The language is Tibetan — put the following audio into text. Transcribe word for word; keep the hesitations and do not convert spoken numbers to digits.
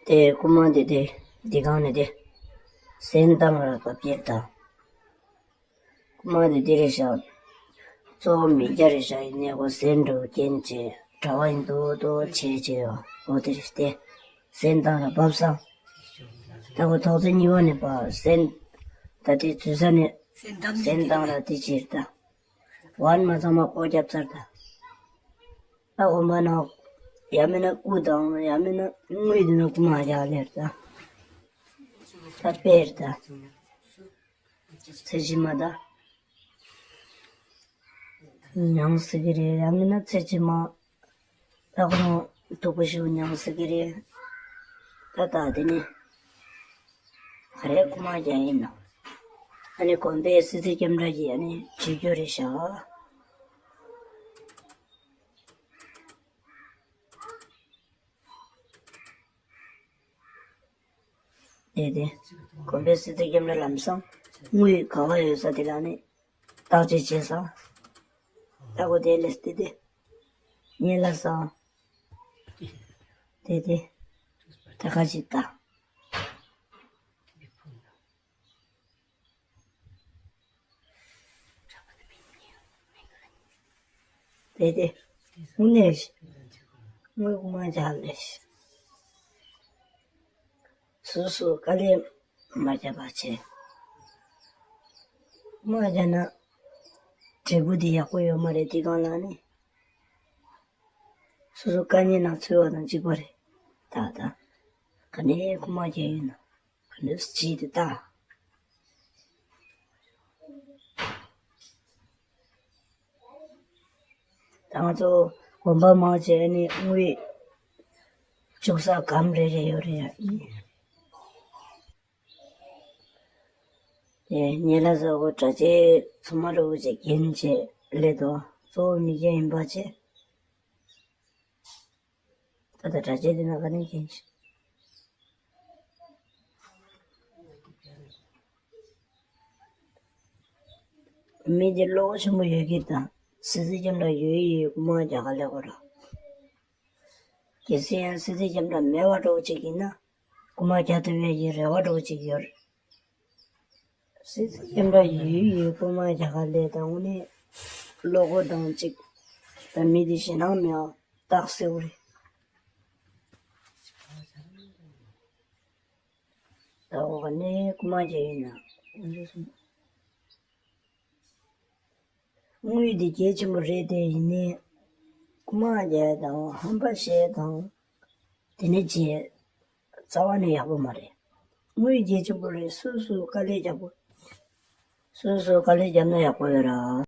དེ་རྐུ་མ་དེ་དེ་འདི་གང་ནས་དེ་ཟན་བཏང་ར་བབས་ཀྱེ་ད། རྐུ་མ་དེ་དེ་རེད་ཤག་གཙོ་བོ་མི་སྐྱ་རེད་ཤག་ཡིན་ནས་ཁོ་ཟན་འགྲོ་རྐྱེན་བྱས་གྲྭ་བ་ཡིན་དོ་དོ་བྱས་བྱས་ཡོ། འོ་དེ་རེད་དེ་ཟན་བཏང་ར་བབས་སང་། ད་ཁོ་ཐོག་བརྩེགས་གཉིས་པ་ནས་པ་ཟན་ད་དེ་འཛུལ་ས་ནས་ཟན་བཏང་ར་དེ་བྱས་རེད་ད། བར་མ་ཚང་མ་སྒོ་བརྒྱབ་ཚར་ད། ད་དགོན་པ་ནང་ཡང་མིན་ན་སྐུ་དང་ཡང་མིན་ན་དངུལ་འདི་ནང་རྐུ་མ་རྒྱག་ལེར་ད། ད་དཔེར་ད། ཚེ་ཕྱི་མ་ད། མྱང་སྲིད་ཀྱི་རེད། ཡང་མིན་ན་ཚེ་ཕྱི་མ་ད་ཁོ་རང་སྡུག་པོ་ཞིག་མྱང་སྲིད་ཀྱི་རེད། ད་ད་དེ་ནི་ག་རེ་རྐུ་མ་རྒྱག་ཡིན་ནམ། ཨ་ནི་དགོན་པའི་སྲིད་འཛིན་ལྕམ་དྲ་གིས་ཨ་ནི་བྱེད་རྒྱུ་རེད་ཤག་དེ་དེ། དགོན་པའི་སྲིད་འཛིན་ལྕམ་དྲ་ལམ་སང་དངུལ་ག་བ་ཡོད་ས་དེ་ལ་ནི་བརྟག་དཔྱད་བྱས་ས། ལྟ་སྒོ་དེ་ལས་དེ་དེ། ཉེ་ལ་ས། དེ་དེ། ད་ག་ཅིག་ལྟ། དེ་དེ། དངོས་གནས་དངུལ་རྐུ་མ་རྒྱག་ལེ། སོ་སོ་དཀའ་ལས་མ་བརྒྱབ་པ་བྱས། རྐུ་མ་རྒྱག་ན་འབྲས་བུ་དེ་ཡག་པོ་ཡོད་མ་རེད་དེ་གང་ལ་ནི། སོ་སོ་དཀའ་ངལ་ནང་ཚུད་པ་དང་གཅིག་པ་རེད། ད་ད། ག་ནས་རྐུ་མ་རྒྱག་ཡོད་ན། ག་ནས་བྱེད་དེ་ད། ད་ང་ཚོ་དགོན་པ་མང་ཆེ་ནི་དངུལ་བཅུག་ས་སྒམ་རེ་རེ་ཡོད་རེད་ཡ། དེ་ཉེ་ལ་ས་གོ་གྲྭ་ཆས་ཚང་མ་རུ་ཅིག་གྱོན་བྱས་སླེབས་དོ། གཙོ་བོ་མི་སྐྱ་ཡིན་པ་བྱས། ད་ལྟ་གྲྭ་ཆས་དེ་ན་ག་ནས་གྱོན་ཤག་མི་དེ་བློ་ཁོག་ཆེན་པོ་ཡོད་ཀྱི་དང་སྲིད་རྩེ་ལྕམ་དྲ་ཡོད་ཡོད་རྐུ་མ་རྒྱག་ག་ལས་གོ་ར། གལ་སྲིད་ཡང་སྲིད་རྩེ་ལྕམ་དྲ་མེད་པ་འདྲ་བོ་ཅིག་ཡིན་ན་རྐུ་མ་རྒྱག་ཐུབ་ཡས་ཀྱི་རེ་བ་འདྲ་བོ་ཅིག་ཡོད་རེད། སྲིད་རྩེ་ལྕམ་དྲ་ཡོད་ཡོད་རྐུ་མ་རྒྱག་ག་ལས་དང་དངོས་གནས་བློ་ཁོག་དང་ཅིག་ད་མི་དེ་ཞེད་སྣང་མེད་པ་རྟགས་གསལ་པོ་རེད། ད་འོ་ག་ནས་རྐུ་མ་རྒྱག་ཡིན་ན། དངུལ་འདི་གལ་ཆེན་པོ་རེད་དེ་ཡིན་ནའི། རྐུ་མ་རྒྱག་དང་ཧམ་པ་བཤད་དང་། དེ་ནས་བྱས། རྩ་བ་ནས་ཡག་པོ་མ་རེད། དངུལ་གལ་ཆེན་པོ་རེད། སོ་སོ་དཀའ་ལས་རྒྱག་པོ། སོ་སོ་དཀའ་ལས་རྒྱབ་ན་ཡག་པོ་ཡོད་ར།